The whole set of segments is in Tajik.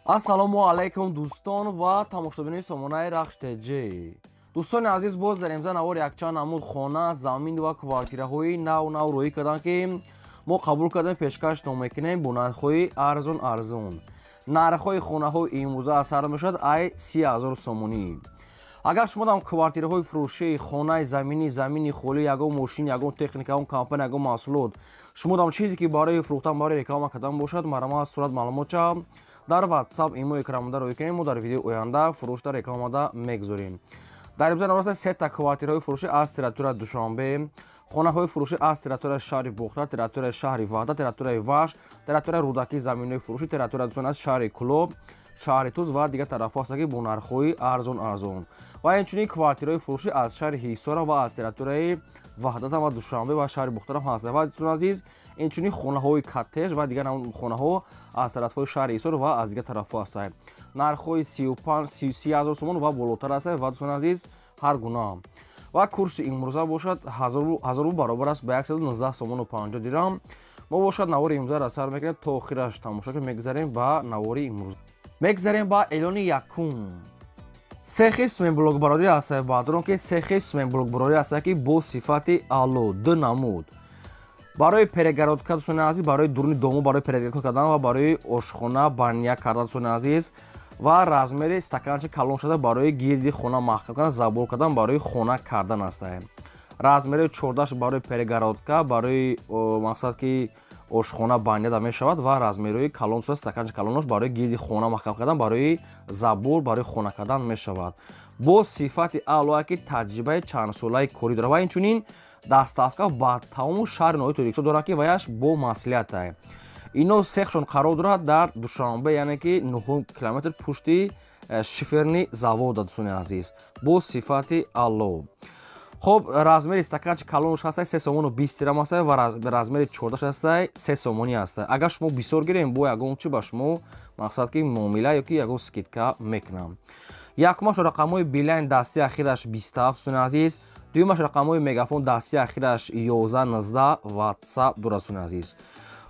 Ассалому алайкум, дӯстон ва тамошобинони сомонаи Рахш ТЖ. Дӯстони азиз, боз дар имза навор якчанд намуд хона, замин ва квартираҳои нав нав рӯӣ карданд, ки мо қабул кардем, пешкаштон мекунем бо нархҳои арзон арзон. Нархҳои хонаҳои имрӯза аз сар мешавад ай 30 000 сомонӣ. Агар шумо дам квартираҳои фурӯшӣ, хонаи заминӣ, замини холӣ, ягон мошин, ягон техника, ягон компания, ягон маҳсулот, шумо дам чизе ки барои фурӯхтан, барои реклама кардан бошад, марҳамат, сурат, маълумотча дар WhatsApp, имо, экранмонда рӯй кунем. Мо дар видеои оянда фурӯшда, рекламада мегузорем. Дар имза навраста сета квартираҳои фурӯшӣ аз территорияи Душанбе, хонаҳои фурӯшӣ аз территорияи шаҳри Бохтар, территорияи шаҳри Ваҳдат, территорияи Вахш, территорияи Рӯдакӣ, заминҳои фурӯшӣ, территорияи, дӯстон, аз шаҳри Кӯлоб, шаҳри Туз ва дигар тарафҳо ҳастанд, ки бо нархҳои арзон арзон. Ва инчунин квартираҳои фурӯшӣ аз шаҳри Ҳисора ва аз территорияи Ваҳдатам ва Душанбе ва шаҳри Бохтарам ҳастанд. Ва, дӯстон азиз, инчунин хонаҳои коттедж ва дигар хонаҳо аз тарафҳои шаҳри Ҳисор ва аз дигар тарафҳо ҳастанд. Нархҳои 35, 30 000 сомон ва болотар ҳастанд. Ва, дӯстон азиз, ҳар гуна. Ва курси имрӯза бошад, 1000 рубл баробар аст ба 119 сомону 50 дирам. Мо бошад навори имрӯзаро сар мекунем, то охираш тамошо кунем. Мегузарем ба навори имрӯз, мегузарем ба эълони якум. Сехи цементблокбарорӣ ҳастад, баъдрон ки сехи цементблокбарорӣ ҳастад, ки бо сифати аъло, ду намуд барои перегородка, дӯстони азиз, барои дуруни дому, барои перегородка кардан ва барои ошхона баня кардан, дӯстони азиз. Ва размери стаканчи калон шуда, барои гирди хона маҳкам кардан, забор кардан, барои хона кардан ҳастад. Размери 14 барои перегородка, барои, мақсад ки ошхона баняда мешавад. Ва размерҳои калон, стаканчи калонош барои гирди хона маҳкам кардан, барои забор, барои хона кардан мешавад. Бо сифати аълое, ки таҷрибаи чандсолаи корӣ дорад. Ва инчунин доставка ба тамому шаҳри ноҳияи Тоҷикистон дорад, ки ваяш бо маслиҳатае. Ино сехшон қарор дорад дар Душанбе, яъне ки 9 километр пушти шиферный завода, дӯстони азиз, бо сифати аъло. Хоб, размери стаканчи калонш ҳастай 3 сомону 20 дирам ҳастай ва размери 14 ҳастай 3 сомонӣ ҳастай. Агар шумо бисёр гирем, бо ягон чи ба шумо, мақсад ки муомила ё ки ягон скидка мекунам. Якумаш рақамҳои Билайн дасти ахираш 27, дӯстони азиз. Дуюмаш рақамҳои Мегафон дасти ахираш 11 19, WhatsApp дорад, дӯстони азиз.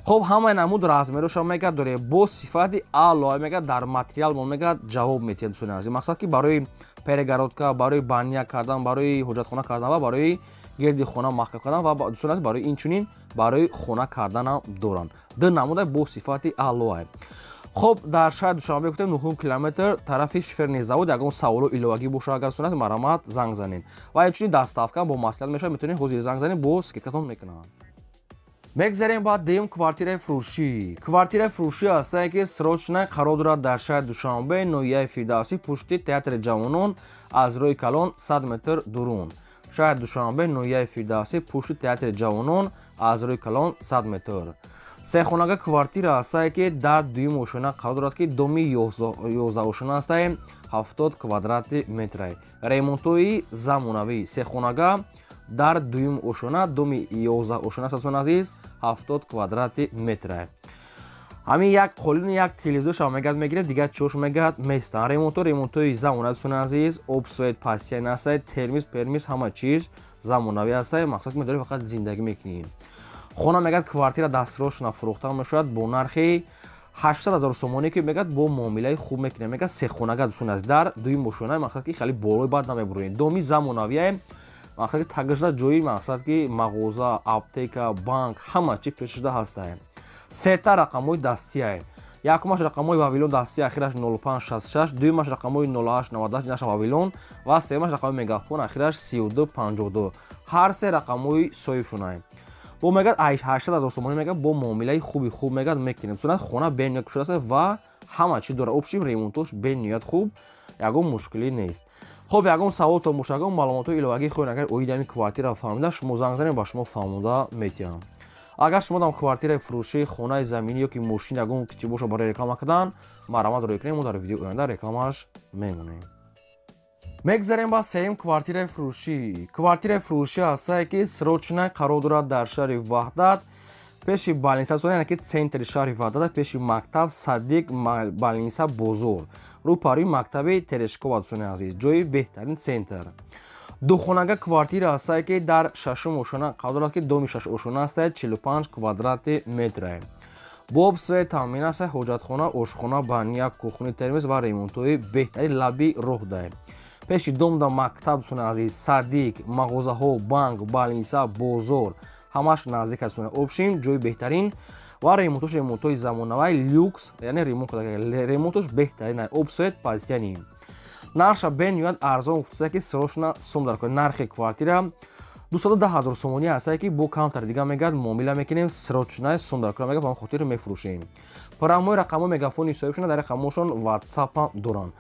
Хоб, ҳамаи намуд размерошам мегӯяд дорем, бо сифати аъло. Мегӯяд, дар материал мо, мегӯяд, ҷавоб метиҳад, дӯстони азиз. Мақсад ки барои перегородка, барои баня кардан, барои ҳоҷатхона кардан ва барои гирди хона маҳкам кардан ва, дӯстони азиз, барои инчунин барои хона карданам доранд. Ду намуда бо сифати аълоа. Хоб, дар шаҳри Душанбе гуфтем, нуҳум километр, тарафи шиферный завод. Ягон саволу иловагӣ боша, агар, дӯстони азиз, марҳамат, занг занед. Ва инчунин доставка бо маслиҳат мешавад, метавонед ҳозир занг занед, бо скидкатон мекунанд. Мегзарем ба дуюм квартираи фурӯшӣ. Квартираи фурӯшӣ ҳастае, ки срочно қарор дорад дар шаҳри Душанбе, ноҳияи Фирдавсӣ, пушти театри ҷавонон, аз роҳи калон 100 метр дурун. Шаҳри Душанбе, ноҳияи Фирдавсӣ, пушти театри ҷавонон, аз роҳи калон 100 метр. Сехонага квартира ҳастае, ки дар дуюм ошона қарор дорад, ки доми 11 ошона ҳастае, 70 квадрати метрае, ремонтҳои замонавӣ. Сехонага дар дуюм ошона, доми 11 ошона, дӯстони азиз, 70 квадрати метрае. Ҳамин як қолини, як телевизорша, мегӯяд, мегирем, дигар чиҳош, мегӯяд, местан. Ремонтҳо ремонтҳои замонавӣ, дӯстони азиз. Об, свет пастияй ҳастае, термис пермис ҳама чиз замонавӣ ҳастае. Мақсад ки медорем, фақат зиндагӣ мекунем. Хона, мегӯяд, квартира дастросшона фурӯхта мешавад бо нархи 800 000 сомонӣ, ки, мегӯяд, бо муомилаи хуб мекунем. Мегӯяд, сехонага, дӯстони азиз, дар дуюм ошона. Мақсад ки хеле болои бад намебурем, доми замонавие. Мақсад ки тагашда ҷои, мақсад ки мағоза, аптека, банк, ҳама чи пешшуда ҳастае. Сета рақамҳои дастияе. Якумаш рақамҳои Вавилон дасти ахираш 0566, дуюмаш рақамҳои 0898, наша Вавилон, ва сеюмаш рақамҳои Мегафон, ахираш 3252. Ҳар се рақамҳои соҳибшунае. Бо, мегӯяд, 800 000 сомонӣ, мегӯяд, бо муомилаи хуби хуб, мегӯяд, мекунем. Сурат хона бениҳоят кушода ва ҳама чи дорад. Общий ремонтош бениҳоят хуб, ягон мушкилӣ нест. Хоб, ягон саволтон боша, ягон маълумотҳои иловагӣ хоҳед, агар оиди ҳамин квартира фаҳмида, шумо занг занед, ба шумо фаҳмода метиҳам. Агар шумо дам квартираи фурӯшӣ, хонаи заминӣ ё ки мошин, ягон чӣ боша барои реклама кардан, марҳамат, рӯй кунем, мо дар видеои оянда рекламааш мемонем. Мегзарем ба сеюм квартираи фурӯшӣ. Квартираи фурӯшӣ ҳастае, ки срочно қарор дорад дар шаҳри Ваҳдат, пеши больница, яъне ки центри шаҳри Ваҳдат, пеши мактаб, садик, больница, бозор, рӯпарӯи мактаби Терешкова, дӯстони азиз, ҷои беҳтарин, центр. Духонага квартира ҳастае, ки дар шашум ошона қарор дорад, ки доми шаш ошона ҳастае, 45 квадрати метрае. Боб свет таъмин аст, ҳоҷатхона, ошхона, баня, кухни, термез ва ремонтҳои беҳтарин лаби роҳ даем. Пеши домда мактаб, дӯстони азиз, садик, мағозаҳо, банк, больница, бозор ҳамаш наздик аст. Общем, ҷои беҳтарин ва ремонтош ремонтҳои замонавай люкс, яъне ремонт, ремонтош беҳтарин, об, свет постоянный. Нархша бениҳоят арзон гуфтаса, ки срочно сум дар кор. Нархи квартира 210 ҳазор сомонӣ ҳастае, ки бо камтар дига мегӯяд муомила мекунем, срочно сум дар кор мегӯяд, ба хотир мефурӯшем. Прямой рақамҳои мегафони соҳибшона, дар рақамҳошон ватсапам доранд.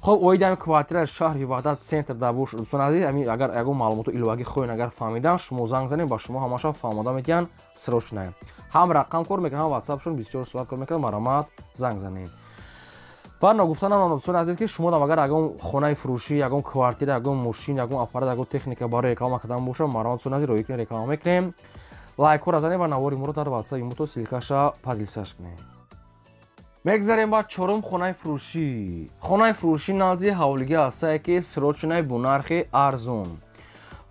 Хоб, оиди ҳами квартира шаҳри Ваҳдат центр дар бош, дӯстони азиз, ами агар ягон маълумоту иловагӣ хоҳед агар фаҳмидан, шумо занг занед, ба шумо ҳамаша фаҳмода метиҳанд. Срочно ҳам рақам кор мекунад, ҳам ватсапшон бисёр сурат кор мекунад. Марҳамат, занг занед. Ва ногуфта намонам, дӯстони азиз, ки шумо агар ягон хонаи фурӯшӣ, ягон квартира, ягон мошин, ягон аппарат, ягон техника барои реклама кардан бошад, марҳамат, дӯстони азиз, роҳӣ кунед, реклама мекунем. Лайкҳоро занед ва навори моро дар ватсап имото ссылка ша поделиться ш кунед. Мегзарем ба чорум хонаи фурӯшӣ. Хонаи фурӯшӣ назди ҳавлигӣ ҳастае, ки срочный бо нархи арзон.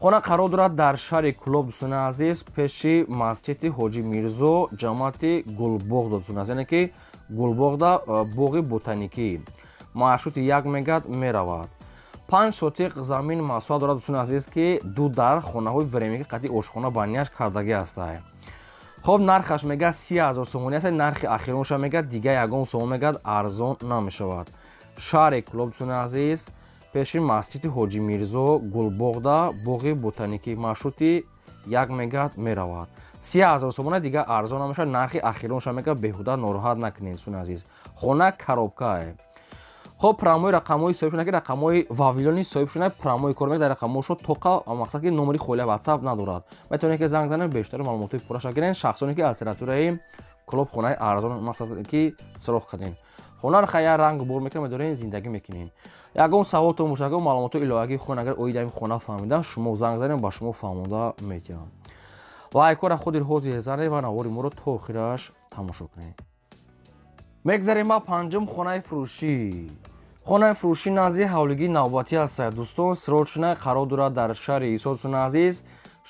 Хона қарор дорад дар шаҳри Кӯлоб, дӯстони азиз, пеши масҷиди Ҳоҷи Мирзо, ҷамоати Гулбоғ, дӯстони азиз, яъне ки Гулбоғда боғи ботаникӣ. Маршрути 1 мегад меравад. 5 сотиқ замин масоҳат дорад, дӯстони азиз, ки ду дар хонаҳои временный қати ошхона банияш кардагӣ ҳастае. Хоб, нархаш мегӯяд 30 ҳазор сомонӣ аст, нархи ахиронша мегӯяд, дига ягон сомон мегӯяд арзон намешавад. Шаҳри Кӯлоб, дӯстони азиз, пеши масҷиди Ҳоҷи Мирзо, Гулбоғда боғи ботаникӣ, маршрути 1 мегад меравад. 30 ҳазор сомона, дига арзон намешавад, нархи ахиронша мегӯяд, беҳуда нороҳат накунед, дӯстони азиз. Хона коробка е. Хоб, прямой рақамҳои соҳиб шуда, ки рақамҳои Вавилони соҳиб шуда, прямой кор мекунад. Дар рақамҳошо тоқа мақсад ки номери холия ватсап надорад. Метавонед ки занг занед, бештар маълумотҳои пурраша гирен. Шахсоне ки аз территорияи Кӯлоб хонаи арзон мақсад ки сироғ кардем, хонаро хая ранг бор мекунем, медорем, зиндагӣ мекунем. Ягон саволтон боша, ягон маълумотҳои иловагӣ хоҳед агар оиди ҳамин хона фаҳмидан, шумо занг занед, ба шумо фаҳмонда метиҳам. Лайкҳоро худи ҳозир занед ва навори моро то охираш тамошо кунед. Мегзарем ба панҷум хонаи фурӯшӣ. Хонаи фурӯшӣ назди ҳавлигии навбатӣ ҳастад, дӯстон, срочно қарор дорад дар шаҳри Ҳисор, дӯстони азиз,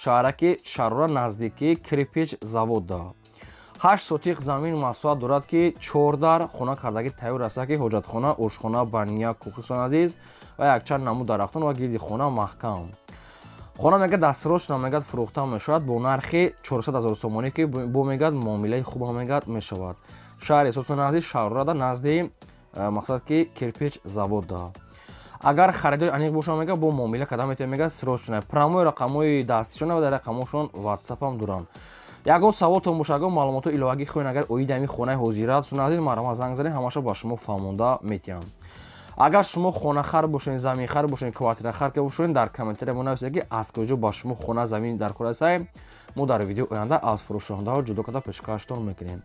шаҳраки Шарора, наздикии кирпич завода. 8 сотиқ замин масоҳат дорад, ки чор дар хона кардагӣ тайёр аст, ки ҳоҷатхона, ошхона, баня, кухня, дӯстони азиз, ва якчанд намуд дарахтон ва гирди хона маҳкам. Хона мегӯяд дастсрочно мегӯяд фурӯхта мешавад бо нархи 400 ҳазор сомонӣ, ки бо мегӯяд муомилаи хуб мегӯяд мешавад. Шаҳри Ҳисор, азиз, Шаҳрорада, назди мақсад ки кирпич завода. Агар харидори аниқ боша, мегӯяд бо муомила карда метавонед, мегӯяд срочно. Прямой рақамҳои дастишона ва дар рақамҳошон ватсапам доранд. Ягон саволтон боша, ягон маълумотҳои иловагӣ хоҳед агар оиди ҳамин хонаи ҳозира, дӯстони азиз, марҳамат, занг занед, ҳамаша ба шумо фаҳмонда метиҳам. Агар шумо хонахар бошед, заминхар бошед, квартирахар ки бошед, дар комментария мо нависед, ки аз куҷо ба шумо хона, замин дар кор ҳастае. Мо дар видеои оянда аз фурӯшондаҳо ҷудо карда пешкаштон мекунем.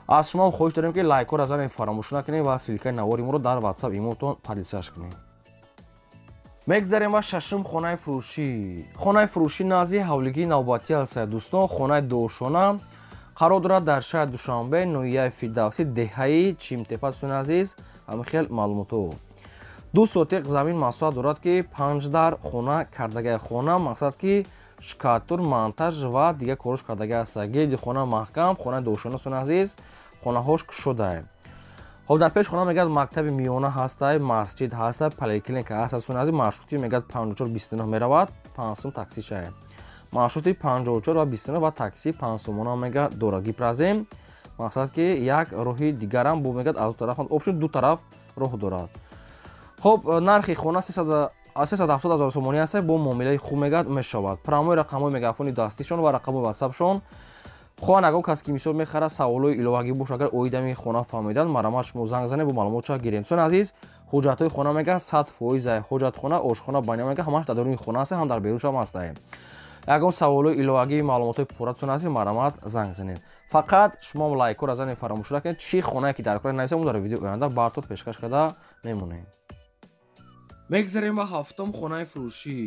Аз шумо хоҳиш дорем, ки лайкҳоро занед, фаромӯш накунед ва ссылка и навори моро дар ватсап имотон поделиться ш кунед. Мегзарем ба шашум хонаи фурӯшӣ. Хонаи фурӯшӣ назди ҳавлигии навбатӣ ҳастад, дӯстон. Хонаи дуошона қарор дорад дар шаҳри Душанбе, ноҳияи Фирдавсӣ, деҳаи Чимтепа, дӯстони азиз, ҳамин хел маълумотҳо. 2 сотиқ замин масоҳат дорад, ки панҷ дар хона кардагай. Хона мақсад ки штукатур, монтаж ва дигар корош кардагай аст. Гирди хона маҳкам, хонаи дуошона, дӯстони азиз, хонаҳош кушодае. Хоб, дар пеш хона мегӯяд мактаби миёна ҳастай, масҷид ҳастай, поликлиника ҳаст, дӯстони азиз. Маршрути мегӯяд 54 29 меравад, 5 сум таксишае. Маршрути 54 ва 29 ва такси 5 сомона мегӯяд дорад. Гипрозем мақсад ки як роҳи дигарам бо мегӯяд аз ду тараф, общем, ду тараф роҳ дорад. Хоб, нархи хона 370 ҳазор сомонӣ аст, бо муомилаи хуб мегӯяд мешавад. Прямой рақамҳои мегафони дастишон ва рақамҳои ватсапшон. Хоҳан ягон кас ки мисол мехарад, саволҳои иловагӣ бош агар оиди ҳамин хона фаҳмидан, марҳамат, шумо занг занед, бо маълумотша гирем. Дӯстони азиз, ҳуҷҷатҳои хона мегӯяд 100%. Ҳоҷатхона, ошхона, баня мегӯяд ҳамаш дар даруни хона аст, ҳам дар беруншам ҳастае. Ягон саволҳои иловагӣ, маълумотҳои пурра, дӯстони азиз, марҳамат, занг занед. Фақат шумо лайкҳоро занед, фаромӯш накунед. Чӣ хонае ки дар кора нависем, мо дар видеои оянда бартон пешкаш карда мемонем. Мегзарем ба ҳафтум хонаи фурӯшӣ.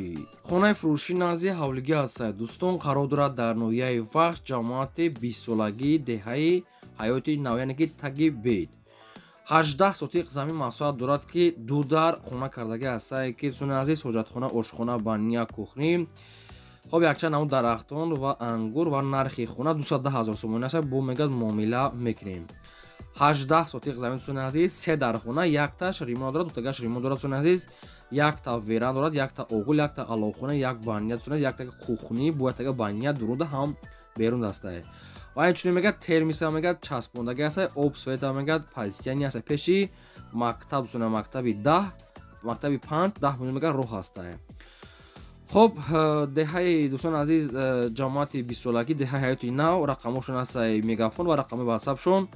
Хонаи фурӯшӣ назди ҳавлигӣ ҳастад, дӯстон, қарор дорад дар ноҳияи Вахш, ҷамоати бистсолагии деҳаи Ҳаёти Нав, яъне ки таги бед. 18 сотиқ замин масоҳат дорад, ки ду дар хона кардагӣ ҳастае, ки, дӯстони азиз, ҳоҷатхона, ошхона, баня, кухня. Хоб, якчанд намуд дарахтон ва ангур ва нархи хона 210 000 сомонӣ аст, бо мегӯяд муомила мекунем. 18 сотиқ замин, дӯстони азиз, се дархона, якташ ремонт дорад, дутагаш ремонт дорад, дӯстони азиз, якта веран дорад, якта оғул, якта аловхона, як баня, дӯстони азиз, якта кухни, бо яктага баня дуруда ҳам берун дастае. Ва инчунин мегӯяд термиса мегӯяд часпондаги аст, об света мегӯяд постоянный аст, пеши мактаб, дӯстони, мактаби 10, мактаби 5, 10 минут мегӯяд роҳ ҳастае. Хоб, деҳаи, дӯстони азиз, ҷамоати бистсолагӣ, деҳаи Ҳаёти Нав, рақамошон ҳастаи Мегафон ва рақами ватсапшон.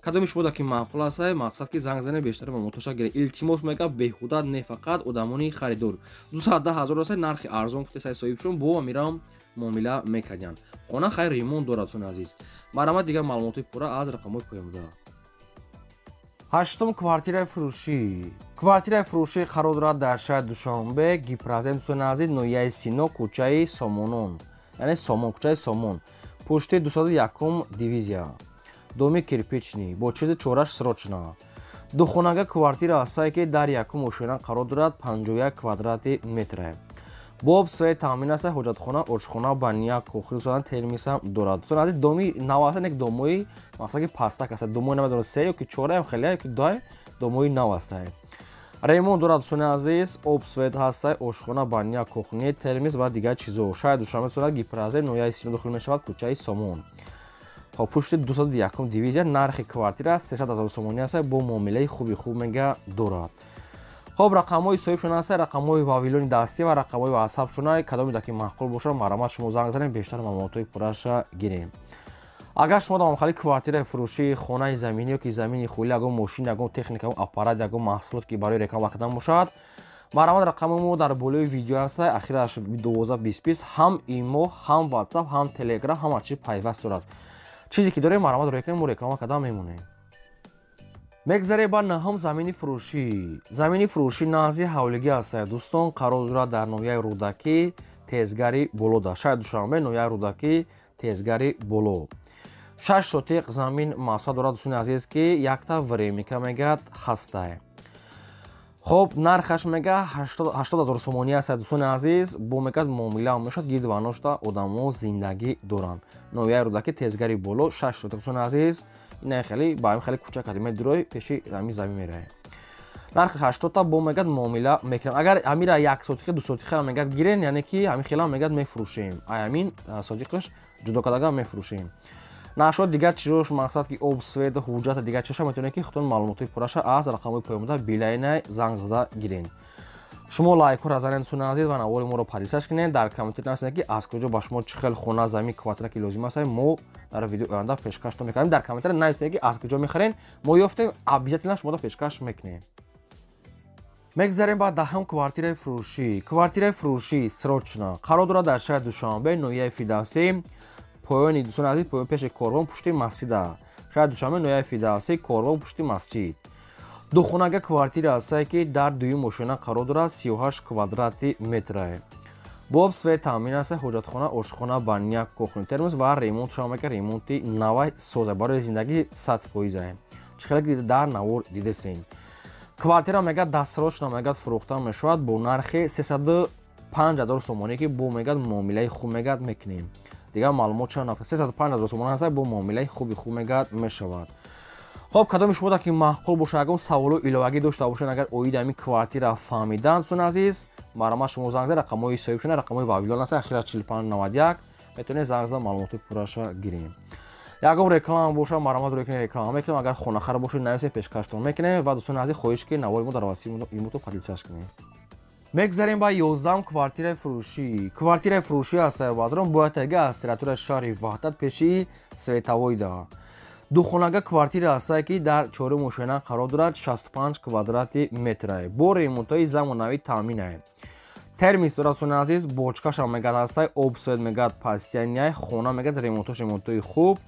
Кадоми шумо ки маъқул ҳастае, мақсад ки занг занед, бештари маълумотоша гиред. Илтимос, мега беҳуда не, фақат одамони харидор. 210 000 ҳастае, нархи арзон гуфтесай соҳибшон, бо амирам муомила мекардиянд. Хона хайр ремонт дорад, дӯстони азиз. Марҳамат, дигар маълумотои пурра аз рақамҳои поёнбуда. Ҳаштум квартираи фурӯшӣ. Квартираи фурӯшӣ қарор дорад дар шаҳри Душанбе, Гипрозем, дӯстони азиз, ноҳияи Сино, кӯчаи Сомонон, яъне Сомон, кӯчаи Сомон, пушти 201-ум дивизия, доми кирпичный, бо чизи чораш срочно. Духонага квартира ҳастае, ки дар якум ошёна қарор дорад, 51 квадрати метре. Бо об свет таъмин аст, ҳоҷатхона, ошхона, баня, кухня, дӯстони, термисам дорад. Дӯстони азиз, доми нав аст, як домои мақсад ки пастак аст, домои намедонам, се ё ки чораам хеле ё ки дай домои нав астае. Ремонт дорад, дӯстони азиз, об свет ҳастай, ошхона, баня, кухня, термис ва дигар чизо. Шаҳри Душанбе сурат, Гипрозем, ноҳияи Сино дохил мешавад, кӯчаи Сомон. Хоб, пушти 201-ум дивизия, нархи квартира 300 000 сомонӣ аст, бо муомилаи хуби хуб мега дорад. Хоб, рақамҳои соҳибшон аст, рақамҳои вавилони дастӣ ва рақамҳои ватсапшона. Кадоме ки маъқул бошад, марҳамат, шумо занг занед, бештар маълумотҳои пурраша гирем. Агар шумо давомхали квартираи фурӯшӣ, хонаи заминӣ ё ки замини холӣ, ягон мошин, ягон техника, ягон аппарат, ягон маҳсулот, ки барои реклама кардан бошад, марҳамат, рақами мо дар болои видео аст, ахираш 12 20 20, ҳам имо, ҳам ватсап, ҳам телеграм, ҳама чи пайваст дорад. Чизе ки дорем, марҳамат, рӯя кунем, мо реклама кардан мемонем. Мегзарем ба наҳум замини фурӯшӣ. Замини фурӯшӣ назди ҳавлигӣ аст, дӯстон, қарор дорад дар ноҳияи Рӯдакӣ, Тезгари Болода, шаҳри Душанбе, ноҳияи Рӯдакӣ, Тезгари Боло. 6 сотиқ замин масоҳат дорад, дӯстони азиз, ки якта временка мегӯяд ҳастае. Хоб, нархаш мега 80 000 сомонӣ аст, дӯстони азиз, бо мегӯяд муомила мешавад, гирд ваношта одамо зиндагӣ доранд. Ноҳияи Рӯдакӣ, Тезгари Боло, 6 сотиқ, дӯстони азиз, ина хеле ба ҳамин хеле кӯчак кардем, медурой пеши ҳамин замин меравем. Нархи 80-та, бо мегӯяд муомила мекунем. Агар ҳамира як сотиқи, ду сотиқа мегӯяд гирен, яъне ки ҳамин хела мегӯяд мефурӯшем, ай ҳамин сотиқаш ҷудо кардага мефурӯшем. Нашод дигар чизош, мақсад ки об, свет, ҳуҷҷата, дигар чизоша метавонед, ки худтон маълумотҳои пурраша аз рақамҳои поёнбуда билайнай занг зада гирен. Шумо лайкҳоро занед, дӯстони азиз, ва навори моро подписаться кунед. Дар комментар нависед, ки аз куҷо ба шумо чӣ хел хона, замин, квартира ки лозим аст, мо дар видеои оянда пешкаштон мекунем. Дар комментар нависед, ки аз куҷо мехарен, мо ёфтем, обязательно шуморо пешкаш мекунем. Мегзарем ба даҳум квартираи фурӯшӣ. Квартираи фурӯшӣ срочно қарор дорад дар шаҳри Душанбе, ноҳияи Фирдавсӣ, поёни, дӯстони азиз, поён пеши корвон, пушти масҷида. Шаҳри Душанбе, ноҳияи Фирдавсӣ, корвон, пушти масҷид. Духонага квартира ҳастае, ки дар дуюм ошёна қарор дорад, 38 квадрати метрае. Бо об свет таъмин аст, ҳоҷатхона, ошхона, баня, кухня, термос ва ремонт шава мека, ремонти навай соза, барои зиндагӣ 100%-ае. Чӣ хеле ки дар навор дидесен. Квартира мегӯяд дастрочно мегӯяд фурӯхта мешавад бо нархи 305 000 сомонӣ, ки бо мегӯяд муомилаи хуб мегӯяд мекунем. Дигар маълумот чанд нафар, 305 000 сомонӣ ҳаст, бо муомилаи хуби хуб мегӯяд мешавад. Хоб, кадоми шумо ки маъқул бошад, ягон саволу иловагӣ дошта бошед, агар оиди ҳамин квартира фаҳмидан, дӯстони азиз, марҳамат, шумо занг занед, рақамҳои соҳибшона, рақамҳои вавилон аст, ахира 4591, метавонед занг зада маълумоти пурраша гирем. Ягон реклама бошад, марҳамат, рӯя кунед, реклама мекунем. Агар хонахар бошед, нависед, пешкаштон мекунем. Ва, дӯстони азиз, хоҳиш ки навори мо дар васии имото подписаться кунед. Мегзарем ба 11-ум квартираи фурӯшӣ. Квартираи фурӯшӣ аст бадрон бояд тега аз территорияи шаҳри Ваҳдат, пеши Световойда. Духонага квартира ҳастае, ки дар чорум ошёна қарор дорад, 65 квадрати метрае, бо ремонтҳои замонавӣ таъминае. Термис дорад, дӯстони азиз, бочкашам мегӯяд ҳастай, об свет мегӯяд постоянный, хона мегӯяд ремонтош ремонтҳои хуб.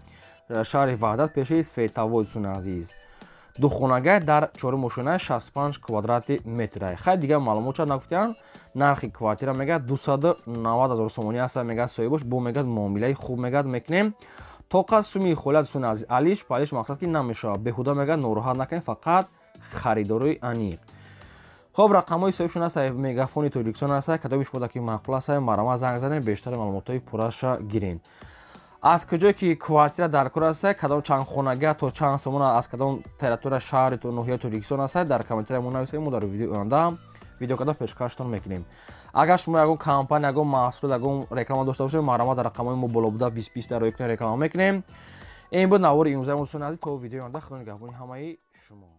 Шаҳри Ваҳдат, пеши Световой, дӯстони азиз, духонага дар чорум ошёна, 65 квадрати метрае. Хай, дигар маълумот ча нагуфтиям. Нархи квартира мегӯяд 290 000 сомонӣ аст, мегӯяд соҳибош, бо мегӯяд муомилаи хуб мегӯяд мекунем. Тоқа суми холия, дӯстони азиз, алиш палиш мақсад ки намешавад. Беҳуда мегӯяд нороҳат накунед, фақат харидорои аниқ. Хоб, рақамҳои соҳибшон аст, Мегафони Тоҷикистон аст. Кадоми шумо ки маъқул аст, марама занг занед, бештари маълумотҳои пурраша гирен. Аз куҷое ки квартира дар кор аст, кадом чанд хонага, то чанд сомона, аз кадом территория, шаҳри ноҳияи Тоҷикистон аст, дар комментария мо нависед, мо дар видеои оянда видеокада пешкаштон мекунем. Агар шумо ягон компания, ягон маҳсулот, ягон реклама дошта бошед, марама дар рақамҳои мо боло буда 20 20 дар рои кунед, реклама мекунем. Ин буд навори имрӯзаи мо, дӯстони азиз. То видеои оянда, худо нигаҳбони ҳамаи шумо.